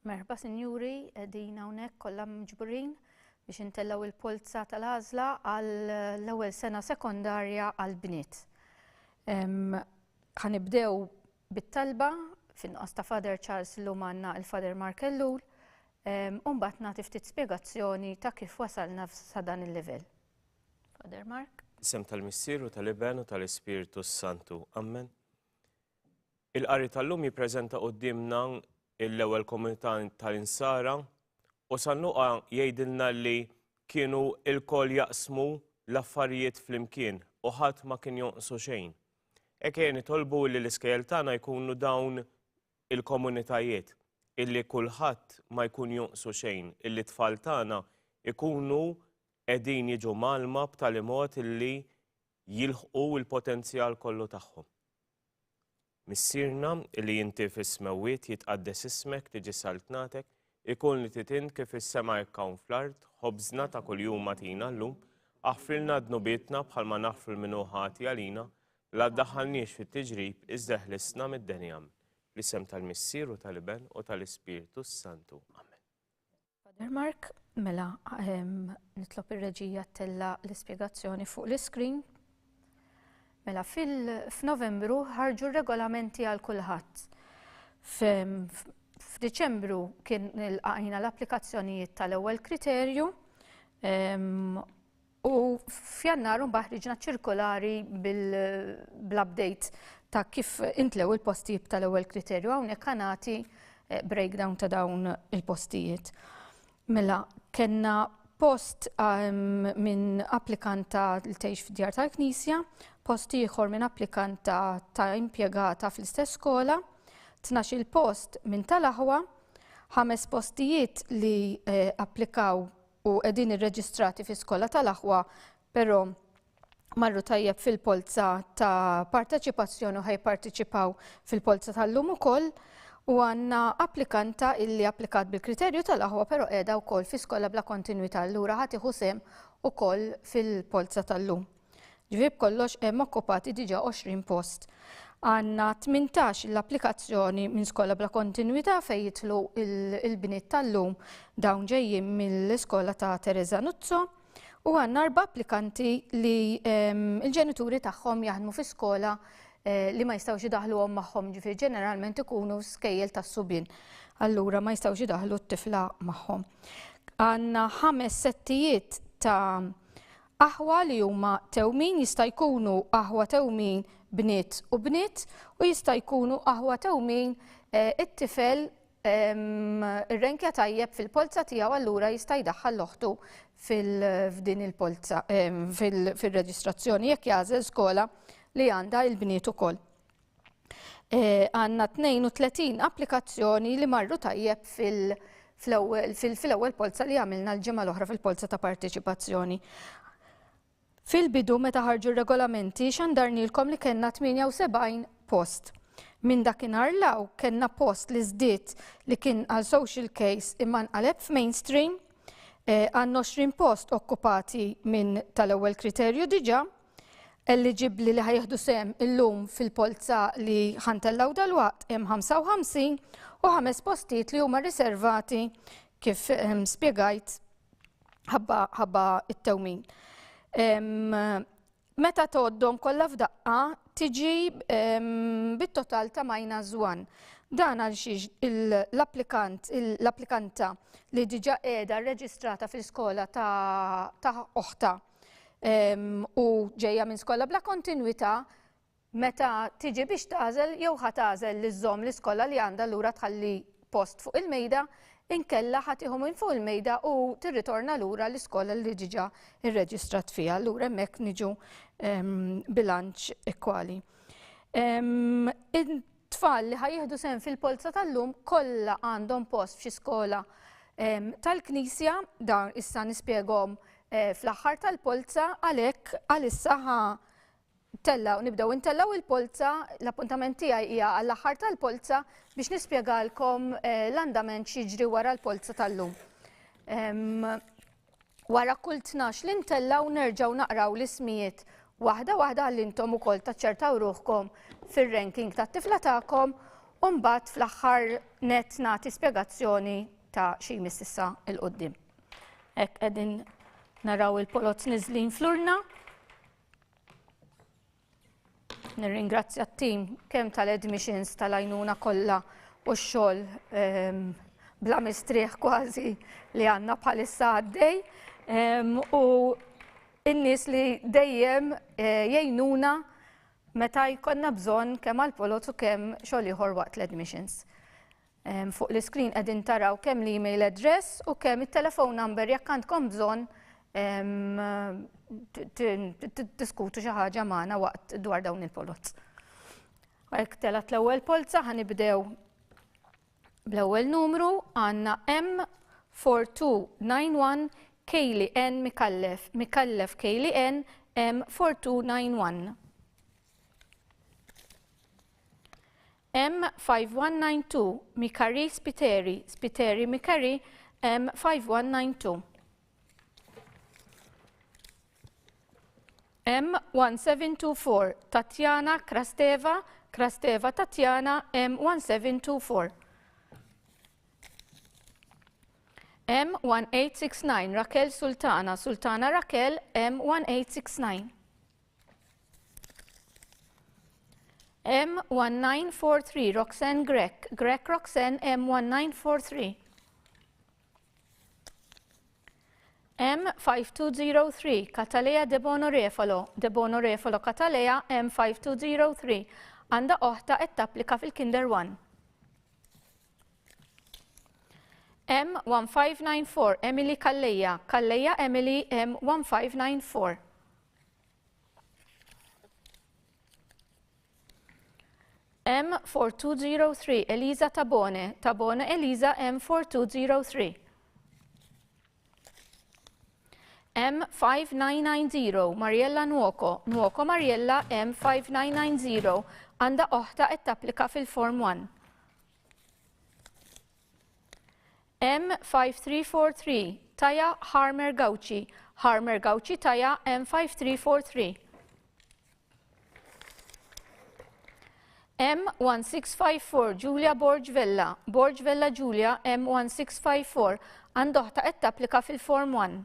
Merħba sinjuri, qegħdin hawnhekk kollha miġburin biex intellgħu il-polza tal-għażla għall-ewwel sena sekondarja għall-bniet. Ħa nibdew bit-talba fin-nuqqas ta' Father Charles llum għandna il-Father Mark Ellul, u mbagħad nagħti ftit spjegazzjoni ta' kif wasalna sa dan il-livell. Father Mark. Isem tal-Missier u tal-Iben u tal-Ispirtu s-Santu. Amen. Il-qari tal-lum jippreżenta quddiemna l-ewwel komunità tal-Insara u San Luqa jgħidilna li kienu lkoll jaqsmu l-affarijiet flimkien u ħadd ma kien jonqsu xejn. Hekk ejja nitolbu li l-iskejjel tagħna jkunu dawn il-komunitajiet illi kulħadd ma jkun jonqsu xejn, illi t-tfal tagħna jkunu qegħdin jiġu mgħallma b'tali mod illi jilħqu l-potenzjal kollu tagħhom. Missierna li inti fis-smewwiet, jitqaddes ismek, tiġi saltnatek, ikun li trid int kif fis-sema hekk hawn fl-art, ħobżna ta' kuljum agħtina llum, aħfrilna dnubietna bħalma naħfru 'l min hu ħati għalina, la ddaħħalniex fit-tiġrib, iżda eħlisna mid-deni. Amen. Fl-isem tal-Missier u tal-Iben u tal-Ispirtu s-Santu. Amen. Father Mark, mela nitlob ir-reġija tella l-ispjegazzjoni fuq l-iskrin. Mela f'Novembru ħarġu regolamenti għal kulħadd. F'Diċembru kien ilqajna l-applikazzjonijiet tal-ewwel kriterju U f'Jannar mbagħad ħriġna ċirkolari bl-update ta' kif intlew il-postijiet tal-ewwel kriterju hawnhekk nagħti eh, breakdown ta' dawn il-postijiet. Mela, kellna post ehm, minn applikanta li tgħix fid-djar tal-Knisja, post ieħor minn applikanta ta' impjegata fl-istess skola, 12 post minn tal-aħwa, ħames postijiet li eh, applikaw u qegħdin irreġistrati fi skola tal-aħwa, però marru tajjeb fil-polza ta' parteċipazzjoni u ħajparteċipaw fil-polza tal-lum ukoll u għanna applikanta illi applikat bil-kriterju tal-aħwa però qiegħda wkoll fi skola bla kontinwità allura ħa tieħu sehem ukoll fil-polza tal-lum. Ġifieri b'kollox hemm okkupati diġà 20 post. Għandna 18 l-applikazzjoni minn skola bla kontinwità fejn jidħlu il-bniet tal-lum dawn ġejjin mill-iskola ta' Teresa Nuzzo u għandna erba' applikanti li ehm, il-ġenituri tagħhom jaħdmu fi skola eh, li ma jistgħux idaħluhom magħhom ġifieri ġeneralment ikunu skejjel tas-subien. Allura ma jistgħux idaħlu t-tifla magħhom. Għandna ħames settijiet ta' Aħwa li huma tewmin jista' jkunu aħwa tewmin bniet u bniet u jista' jkunu aħwa tewmin eh, it-tifel irrenkja tajjeb fil-polza tiegħu allura jista' jdaħħal l-oħtu fil-din il-polza fil-reġistrazzjoni jekk jagħżel skola li għandha il-bniet ukoll. Eh, għandna 32 applikazzjoni li marru tajjeb fil-ewwel polza li għamilna l-ġimgħa l-oħra fil-polza ta' parteċipazzjoni. Fil-bidu meta ħarġu r-regolamenti xandarnilkom li kellna 78 post. Minn dakinhar law kellna post li żdied li kien għal social case imma nqaleb f'mainstream, eh, għandna 20 post okkupati minn tal-ewwel kriterju diġà, Eliġibbli li ħa jieħdu sehem illum fil-polza li ħa ntellgħu dalwaqt hemm 55 u ħames postijiet li huma riservati kif ehm, spjegajt ħabba it-tewmin. Ehm, meta tgħoddhom kollha f'daqqa tiġi ehm, bit-total ta' minus 1. Dan għal xiex l-applikant, l-applikanta li diġa qiegħda rreġistrata fil-skola ta' oħta u ġejja minn skola bla kontinwità meta tiġi biex tagħżel jew ħa tagħżel li żżomm l-iskola li għandha lura tħalli post fuq il-mejda inkella ħa tieħu minn fuq il-mejda u tirritorna lura l-iskola li diġà irreġistrat fiha. Allura hemmhekk niġu bilanċ ekwali. Tfal li ħa jieħdu sehem fil-polza tal-lum kollha għandhom post f'xi skola tal-Knisja, dawn issa nispjegahom eh, fl-aħħar tal-polza għalhekk għalissa ħa tellaw, nibdew intellaw il-polza, l-appuntament tiegħi hija għall-aħħar tal-polza biex nispjegalkom eh, l-andament x'jiġri wara l-polza tal-lum. Wara kull 12 li ntellgħu nerġgħu naqraw l-ismijiet waħda waħda għal intom ukoll taċċertaw ruħkom fir-ranking tat-tifla tagħkom. U mbagħad fl-aħħar nett nagħti spjegazzjoni ta' xi jmiss issa 'l quddiem. Hekk qegħdin naraw il-poloz niżlin fl-urna. Nirringrazzja t-tim kemm tal-admissions tal-għajnuna kollha u x-xogħol ehm, bla mistrieħ kważi li għandna bħalissa għaddej ehm, u n-nies li dejjem eh, jgħinuna meta jkollna bżonn kemm għall-poloz u kemm xogħol ieħor waqt l-admissions. Fuq l-iskrin qegħdin taraw kemm l-email address u kemm it-telephone number jekk għandkom bżonn tiskutu xi ħaġa magħna waqt dwar dawn il-poloz. Hekk telat l-ewwel polza ħanibdew bl-ewwel numru għandna M4291 Kaylee N Mikallef, Mikallef Kaylee N M4291. M5192 Mikari Spiteri, Spiteri Mikari M5192. M1724 Tatjana Krasteva, Krasteva Tatjana M1724. M1869 Raquel Sultana, Sultana Raquel M1869. M1943 Roxanne Grech, Grech Roxanne M1943. M5203 Katalea Debono Refalo, Debono Refalo Katalea M5203 għandha oħta qed tapplika fil-Kinder 1. M1594 Emily Calleja, Calleja Emily M1594. M4203 Elisa Tabone, Tabone Elisa M4203. M5990 Mariella Nuoco, Nuoco Mariella M5990 għandha oħta qed tapplika fil-Form 1. M5343 Taja Harmer Gauci, Harmer Gauci Taja M5343. M1654 Julia Borg Vella, Borg Vella Julia M1654 għandha oħta qed tapplika fil-Form 1.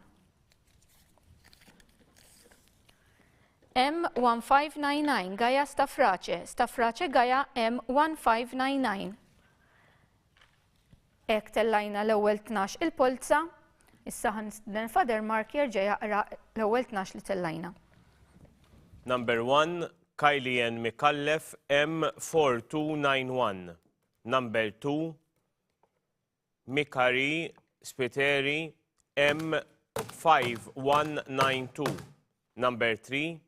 M1599 Gaia Stafrace, Stafrace Gaia M1599. Hekk tellajna l-ewwel 12 il-polza, issa ħa nistieden Father Mark jerġa' jaqra l-ewwel 12 li tellajna. Number 1, Kylie Ann Micallef M4291. Number 2, Mikari Spiteri M5192. Number 3,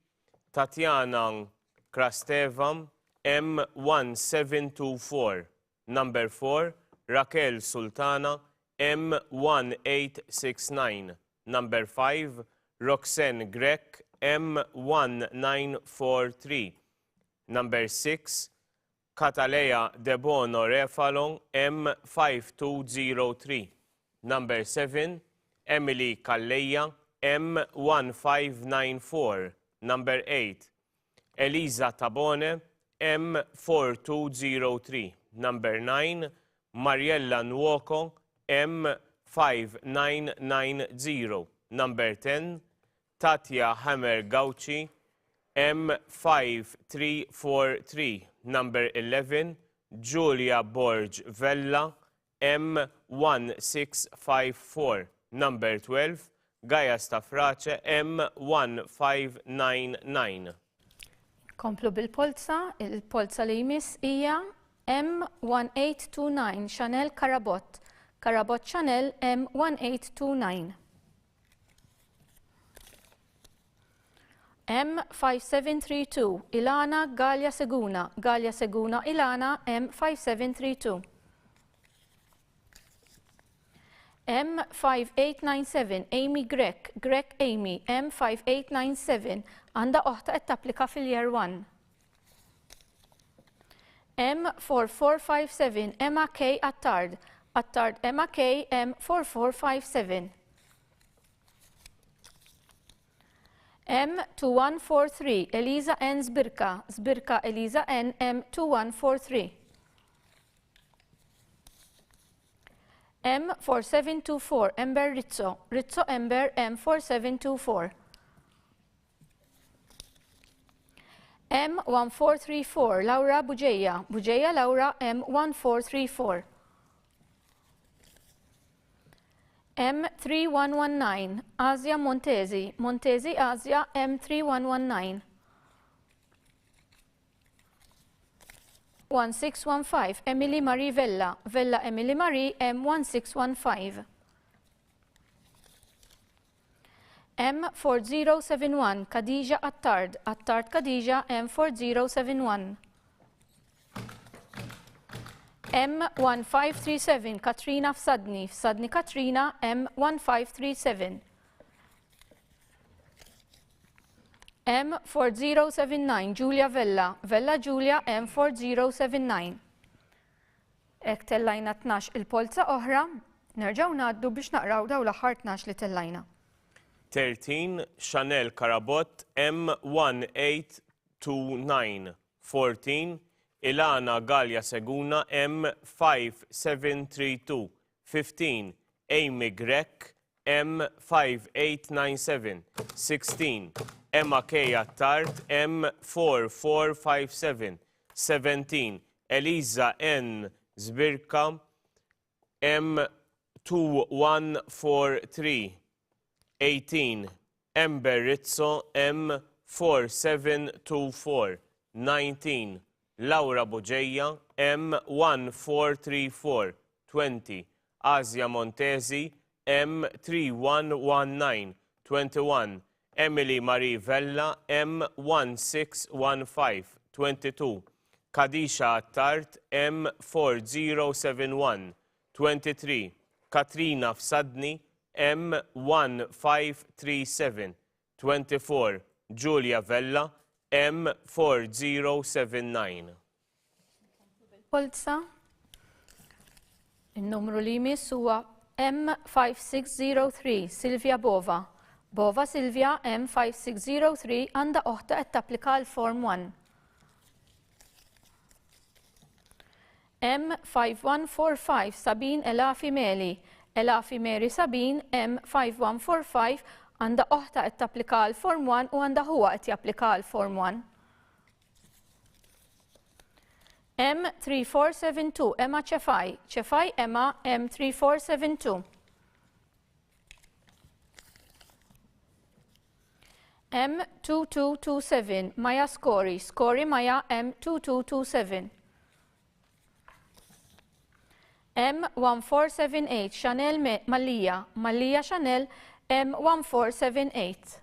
Tatiana Krasteva M1724. Number 4, Raquel Sultana M1869. Number 5, Roxanne Grech M1943. Number 6, Katalea Debono Refalo M5203. Number 7, Emily Calleja M1594. Number 8, Elisa Tabone M4203. Number 9, Mariella Nwoko M5990. Number 10, Tatja Hammer Gauci M5343. Number 11, Julia Borg Vella M1654. Number 12, Gaia Stafrace M1599. Komplu bil-polza, il-polza li jmiss hija M1829 Chanel Carabott. Carabott Chanel M1829. M5732 Ilana Gallia Seguna, Gallia Seguna Ilana M5732. M5897 Amy Grech, Grech Amy M5897 għandha oħta qed tapplika fil-Year 1. M4457 Emma K Attard, Attard Emma K M4457. M2143 Elisa N Zbirka, Zbirka Elisa N M2143. M4724 Amber Rizzo, Rizzo Amber M4724. M1434 Laura Bugeja, Bugeja Laura M1434. M3119 Asia Montesi, Montesi Asia M3119. 1615 Emily Marie Vella, Vella Emily Marie M1615. M4071 Khadija Attard, Attard Khadija M4071. M1537 Katrina Fsadni, Fsadni Katrina M1537. M4079 Julia Vella, Vella Julia M4079. Hekk tellajna 12 il-polza oħra, nerġgħu ngħaddu biex naqraw dawn l-aħħar 12 li tellajna. 13 Chanel Carabott M1829 14 Ilana Gallia Seguna M5732 15 Amy Grech M5897 16 Emma K Attard M4457 17 Eliza N Zbirka M2143 18 Amber Rizzo M4724 19 Laura Bugeja M1434 20 Asia Montesi M3119 21 Emily Marie Vella M1615 22 Kadisha Attard M4071 23 Katrina Fsadni M1537 24 Julia Vella M4079. Polza. In-numru li jmiss huwa M5603 Silvia Bova. Bova Silvia M5603 għandha oħta qed tapplika għal Form 1. M5145 Sabin Elafi Meli. Elafi Mary Sabin M5145 għandha oħta qed tapplika għal Form 1 u għandha ħuha qed japplika għal Form 1. M3472 Emma Cefai. Cefai Emma M3472. M2227 Maya Scori. Scori Maya M2227. M1478 Chanel Mallia. Mallia Chanel M1478.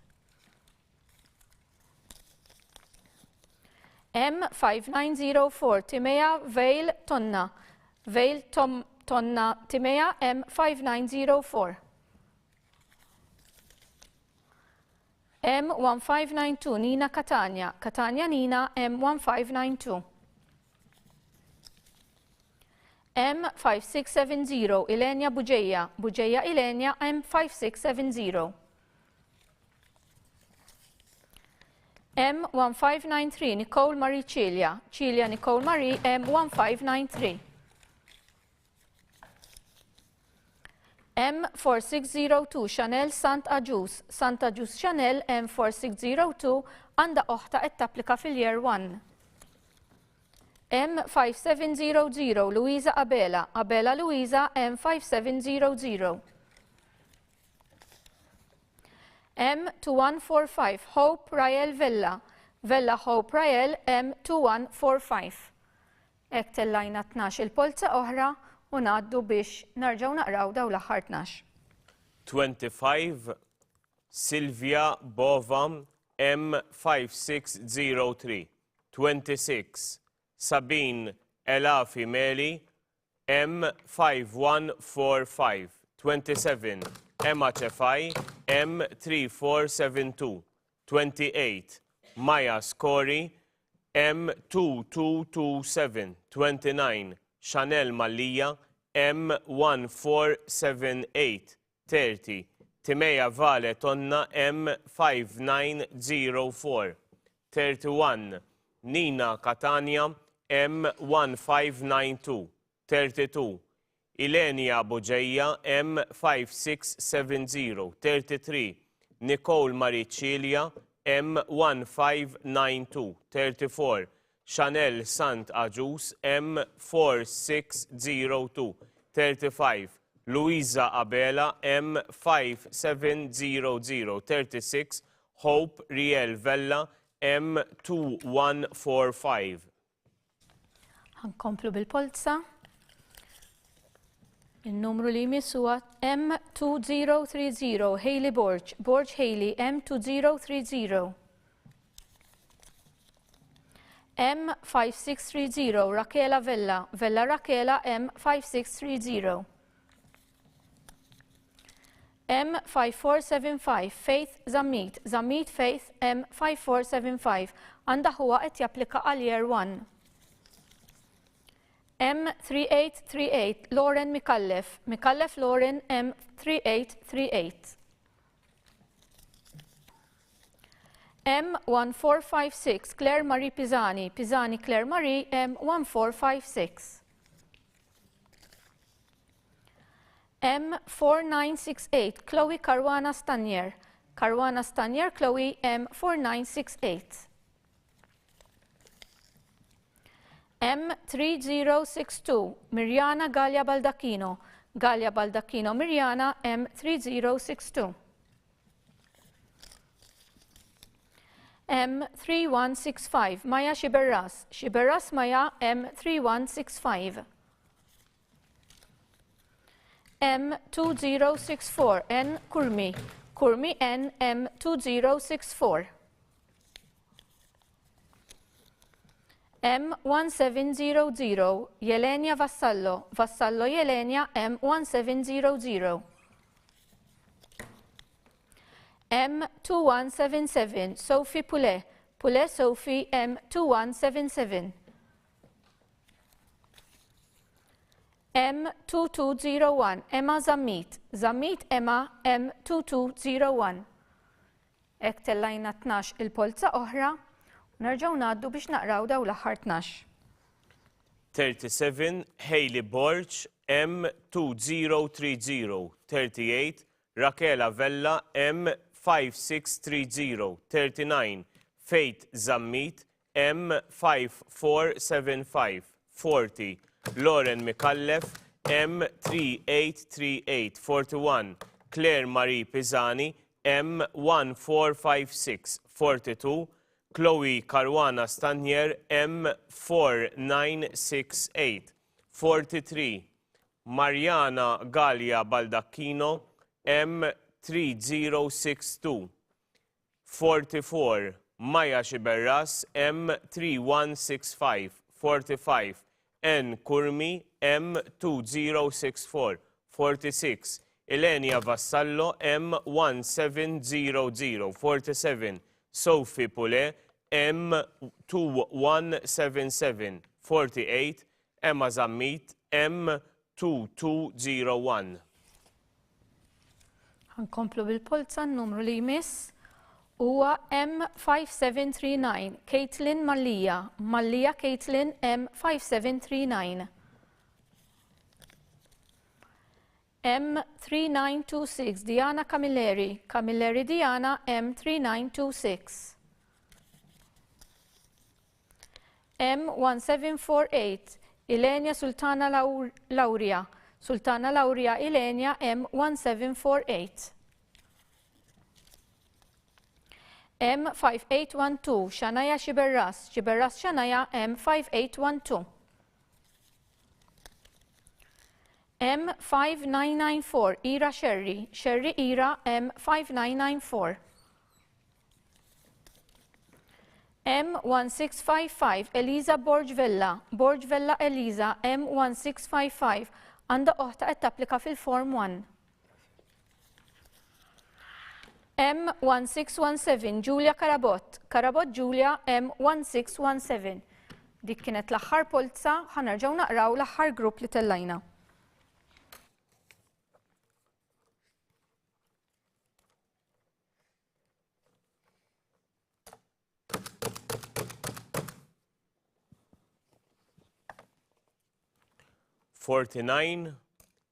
M5904 Timea Vale Tonna. Vale Tom Tonna Timea M5904. M1592 Nina Catania. Catania Nina M1592. M5670 Ilenia Bugeja. Bugeja Ilenia M5670. M1593 Nicole Marie Cilia. Cilia Nicole Marie M1593. M4602 Chanel Sant Agius. Sant Agius Chanel M4602 għandha oħta qed tapplika fil-Year 1. M5700 Luisa Abela. Abela Luisa M5700. M2145 Hope Rael Vella. Vella Hope Rael M2145. Hekk tellajna 12 il-polza oħra u ngħaddu biex nerġgħu naqraw dawn l-aħħar 12. 25 Silvia Bova M5603 26 Sabine Elafi Meli M5145 27 Emma Cefai M3472 28 Maya Scori M2227 29 Chanel Mallia M1478 30 Timea Vale Tonna M5904 31 Nina Catania M1592 32. Ilenia Bugeja M5670, 33, Nicole Marie Cilia M1592, 34, Chanel Sant Agius M4602, 35, Louisa Abela M5700, 36, Hope Riel Vella M2145. Ħa nkomplu bil-polza. Il-numru li jmiss huwa M2030 Hailey Borg, Borg Hailey M2030. M5630 Rakela Vella, Vella Rakela M5630. M5475 Faith Zammit, Zammit Faith M5475 għandha ħuha qed japplika għal Year 1. M3838 Lauren Micallef, Micallef Lauren M3838. M1456 Claire Marie Pisani, Pisani Claire Marie M1456. M4968 Chloe Caruana Stanier, Caruana Stanier Chloe M4968. M3062 Mirjana Gallia Baldacchino, Gallia Baldacchino Mirjana M3062. M3165 Maja Sciberras, Sciberras Maja M3165. M2064 N Curmi, Curmi N M2064. M1700 Jelenia Vassallo, Vassallo Jelenia M1700. M2177 Sophie Poulet, Poulet Sophie M2177. M2201 Emma Zammit, Zammit Emma M2201. Hekk tellajna 12 il-polza oħra u nerġgħu ngħaddu biex naqraw daw l-aħħar 12. 37 Hailey Borg M2030 38 Rakela Vella M5630 39 Faith Zammit M5475 40 Lauren Micallef M3838 41 Claire Marie Pisani M1456 42 Chloe Caruana Stanier M4968 43 Mariana Galea Baldacchino M3062 44 Maya Sciberras M3165 45 Ann Curmi M2064 46 Ilenia Vassallo M1700 47 Sophie Poulet M2177 48 Emma Zammit M2201. Ħa nkomplu bil-polza n-numru li jmiss huwa M5739 Caitlin Mallia, Mallia Caitlin M5739. M3926 Diana Camilleri, Camilleri Diana M3926. M1748 Ilenia Sultana Lauria, Sultana Lauria Ilenia M1748. M5812 Shania Sciberras, Sciberras Shania M5812. M5994 Ira Sherry, Sherry Ira M5994. M1655 Eliza Borg Vella, Borg Vella Eliza M1655 għandha oħta qed tapplika fil-Form 1. M1617 Julia Carabott, Carabott Julia M1617. Dik kienet l-aħħar polza, ħa nerġgħu naqraw l-aħħar grupp li tellajna. 49.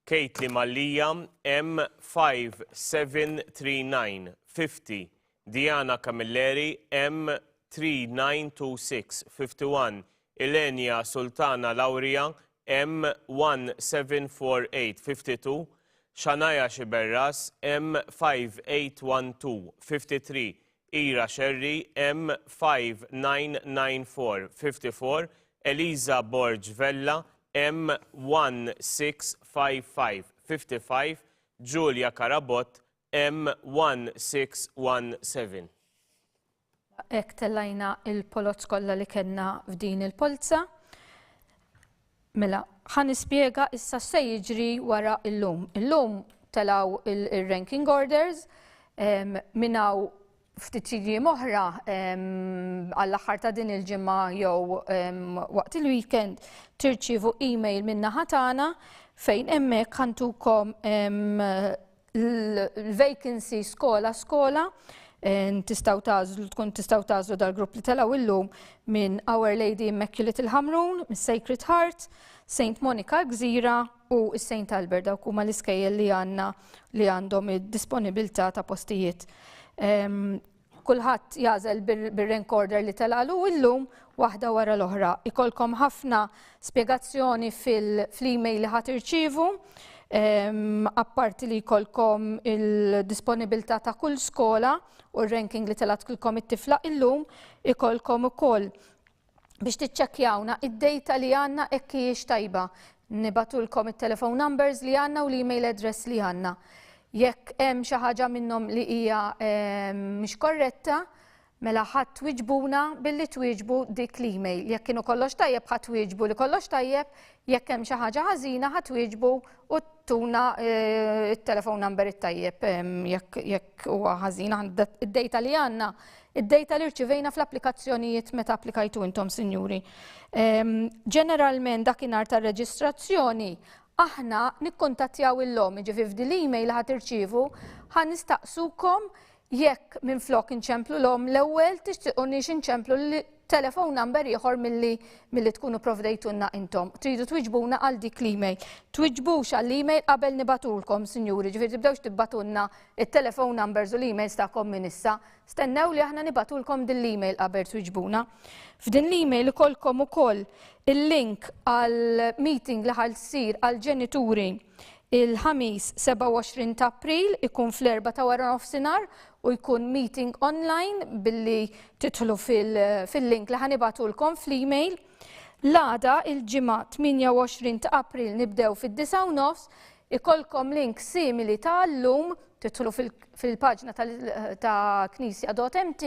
Caitlin Mallia M5739, 50, Diana Camilleri M3926, 51, Ilenia Sultana Lauria M1748, 52, Shania Sciberras M5812, 53, Ira Scerri M5994, 54, Eliza Borg Vella M1655, 55, Julia Carabott M1617. Hekk tellajna il-poloz kollha li kellna f'din il-polza. Mela, ħa nispjega issa x'se jiġri wara illum. Illum telgħu il-ranking orders minn hawn ftit jiem oħra għall-aħħar ta' din il-ġimgħa jew waqt il-weekend tirċievu email minn naħa tagħna fejn hemmhekk ħa ntukom l-vacancy skola skola tistgħu tagħżlu tkun tistgħu tagħżlu dal-grupp li telgħu illum minn Our Lady Immaculate il-Ħamrun, minn Sacred Heart, Saint Monica Gżira u s-Saint Albert dawk huma l-iskejjel li għandna li għandhom id-disponibilità ta' postijiet. Kulħadd jagħżel bir-rank order li telgħalu illum waħda wara l-oħra. Ikolkom ħafna spjegazzjoni fil-email li ħa tirċievu, apparti li jkollkom il-disponibilità ta' kull skola u r-ranking li telgħatilkom it-tifla illum, ikolkom ukoll biex tiċċekkjawna id-data li għandna hekk hijiex tajba. Nibagħtulkom it-telephone numbers li għandna u l-email address li għandna. Jekk hemm xi ħaġa minnhom li hija mhix korretta, mela ħa twieġbuna billi twieġbu dik l-email. Jekk kienu kollox tajjeb ħa twieġbu li kollox tajjeb, jekk hemm xi ħaġa ħażina ħa twieġbu u tuna it-telephone number it-tajjeb jekk huwa ħażin id-data li għandna id-data li rċivejna fl-applikazzjonijiet meta applikajtu intom, sinjuri. Ġeneralment dakinhar tar-reġistrazzjoni aħna nikkuntattjaw illum, ġifieri f'din l-email ħa tirċievu ħa nistaqsukom jekk minn flok inċemplu l-omm l-ewwel tixtiqunix inċemplu telephone number ieħor milli tkunu provdejtulna intom. Tridu twiġbuna għal dik l-email. Twiġbux għall-email qabel nibagħtulkom, sinjuri, ġifieri tibdewx tibagħtulna it-telephone numbers u l-emails tagħkom minn issa. Stennew li aħna nibagħtulkom din l-email qabel twiġbuna. F'din l-email ikolkom ukoll il-link għal meeting li ħa ssir għal ġenituri il-ħamis 27 ta' April ikun fl-4 ta' wara nofsinhar u jkun meeting online billi tidħlu fil-link li ħa nibagħtulkom fl-email. L-għada il-ġimgħa 28 ta' April nibdew fid-9:30 ikolkom link simili ta' llum tidħlu fil-paġna ta' knisja.mt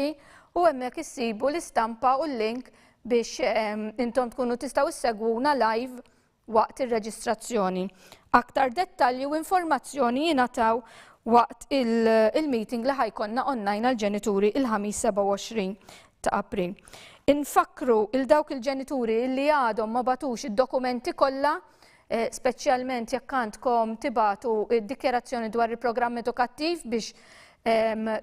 u hemmhekk issibu l-istampa u l-link biex intom tkunu tistgħu issegwuna live waqt ir-reġistrazzjoni. Aktar dettalji u informazzjoni jingħataw waqt il-meeting li ħa jkollna online għal-ġenituri il-ħamis 27 ta' April. Infakru il dawk il-ġenituri li għadhom ma bagħtux id-dokumenti kollha, speċjalment jekk għandkom tibagħtu id-dikjarazzjoni dwar il-programm edukattiv biex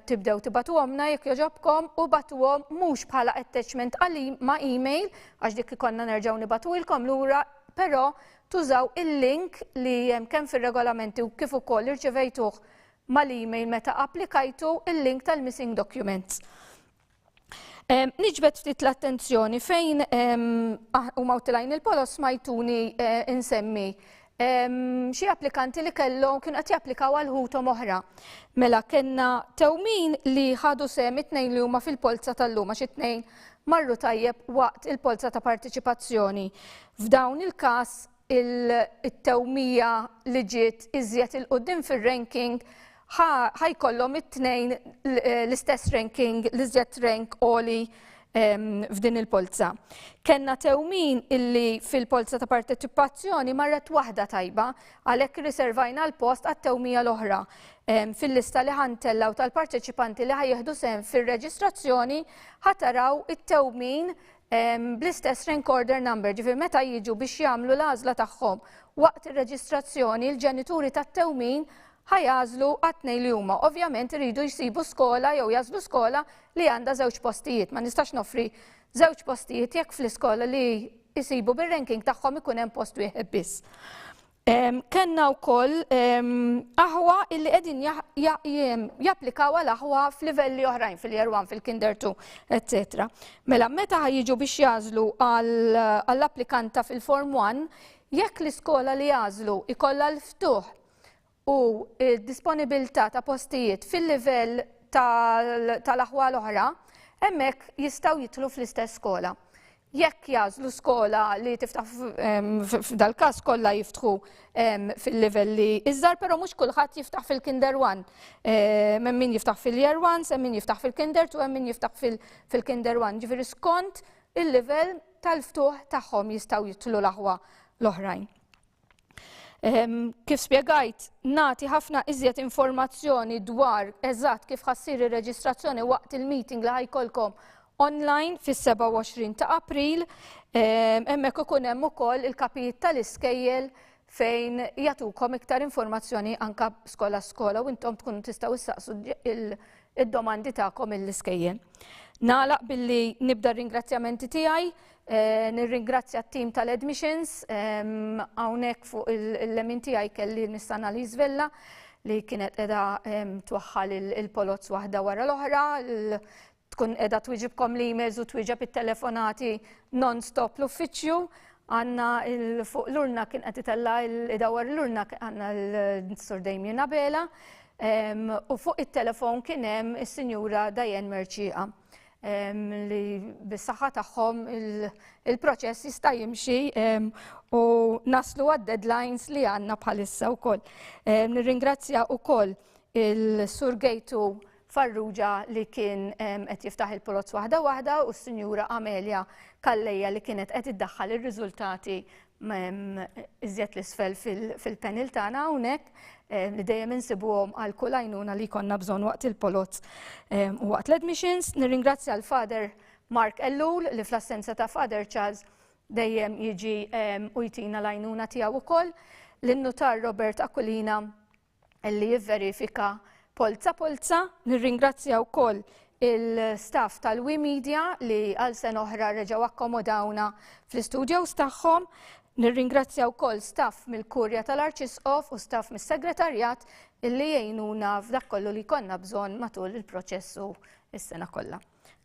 tibdew tibagħtuhomlna jekk jogħġobkom u ibagħtuhom mhux bħala attachment għal ma' email għax dik ikollna nerġgħu nibagħtuhilkom lura, però tużaw il-link li hemm kemm fir-regolamenti u kif ukoll irċevejtuh mal-email meta applikajtu il-link tal-missing documents. Niġbed ftit l-attenzjoni fejn huma telgħin il-poloz smajtuni insemmi xi applikanti li kellhom kienu qed japplikaw għal ħuthom oħra. Mela kellna tewmin li ħadu sehem it-tnejn li huma fil-polza tal-lum għax it-tnejn marru tajjeb waqt il-polza ta' partiċipazzjoni. F'dawn il-każ it-tewmija li ġiet iżjed 'il quddiem fir-ranking ħa jkollhom it-tnejn l-istess ranking, l-iżjed rank għoli f'din il-polza. Kellna tewmin illi fil-polza ta' parteċipazzjoni marret waħda tajba, għalhekk riservajna l-post għat-tewmija l-oħra. Fil-lista li ħa ntellgħu tal-parteċipanti li ħa jieħdu sehem fil-reġistrazzjoni ħa taraw it-tewmin bl-istess rank order number, ġifieri meta jiġu biex jagħmlu l-għażla tagħhom waqt ir-reġistrazzjoni, il-ġenituri tat-tewmin ħa jagħżlu għat-tnejn li huma. Ovvjament iridu jsibu skola jew jagħżlu skola li għandha żewġ postijiet. Ma nistax noffri żewġ postijiet jekk fl-iskola li jsibu bir-ranking tagħhom ikun hemm post wieħed biss. Kenna wkoll aħwa illi qegħdin japplikaw għal aħwa f'livelli oħrajn fil-year 1, fil-kinder 2, etc. Mela meta ħajġu biex jażlu għall-applikanta fil-form 1, jekk l-iskola li jażlu ikollha l-ftuħ u d-disponibilità ta' postijiet fil-livell tal-aħwa l-oħra, hemmhekk jistgħu jidħlu fl-istess skola. Jekk jagħżlu skola li tiftaħ f'dal-każ kollha jiftħu fil-livelli iżgħar, però mhux kulħadd jiftaħ fil-Kinder 1. Hemm min jiftaħ fil-Year 1, hemm min jiftaħ fil-Kinder 2, hemm min jiftaħ fil-Kinder 1. Ġifieri skont il-livell tal-ftuħ tagħhom jistgħu jidħlu l-aħwa l-oħrajn. Kif spjegajt, nagħti ħafna iżjed informazzjoni dwar eżatt kif ħassir ir-reġistrazzjoni waqt il-meeting li ħajkolkom online fis-27 ta' April. Hemmhekk ikun hemm ukoll il-kapijiet tal-iskejjel fejn jagħtukom iktar informazzjoni anka skola skola u intom tkunu tistgħu issaqsu id-domandi tagħkom mill-iskejjel. Nagħlaq billi nibda r-ringrazzjamenti tiegħi, eh, nirringrazzja t-tim tal-admissions, ehm, hawnhekk fuq il-lemin tiegħi kelli Miss Annalise Vella li kienet qiegħda ehm, twaħħal il-polozz waħda wara l-oħra, tkun qiegħda twiġibkom l-emails u twieġeb it-telefonati non-stop l-uffiċċju. Għanna fuq l-urna kien qed itella' idawwar l-urna għandna l-Sur Damien Abela u fuq it-telefon kien hemm is-Sinjura Diane Mercieca li bis-saħħa tagħhom il-proċess jista' jimxi u naslu għad-deadlines li għandna bħalissa wkoll. Nirringrazzja wkoll il-Sur Gejtu Farrugia li kien qed jiftaħ il-poloz waħda waħda u s-Sinjura Amelia Calleja li kienet qed iddaħħal ir-riżultati iżjed l-isfel fil-panel tagħna hawnhekk li dejjem insibuhom għal kull għajnuna li jkollna bżonn waqt il-poloz u waqt l-admissions. Nirringrazzja l-Father Mark Ellul li fl-assenza ta' Father Charles dejjem jiġi u jtina l-għajnuna tiegħu wkoll, lin-nutar Robert Aquilina li jivverifika polza polza. Nirringrazzja wkoll il-staff tal-We Media li għal sena oħra reġgħu akkomodawna fl-istudios tagħhom. Nirringrazzja wkoll staff mill-Kurja tal-Arċisqof u staff mis-Segretarjat illi jgħinuna f'dak kollu li jkollna bżonn matul il-proċess u s-sena kollha.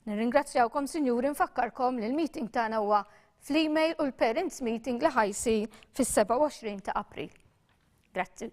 Nirringrazzjawkom sinjuri nfakkarkom li l-meeting tagħna huwa fl-email u l-parents meeting li ħa jsir fis-27 ta' April. Grazzi.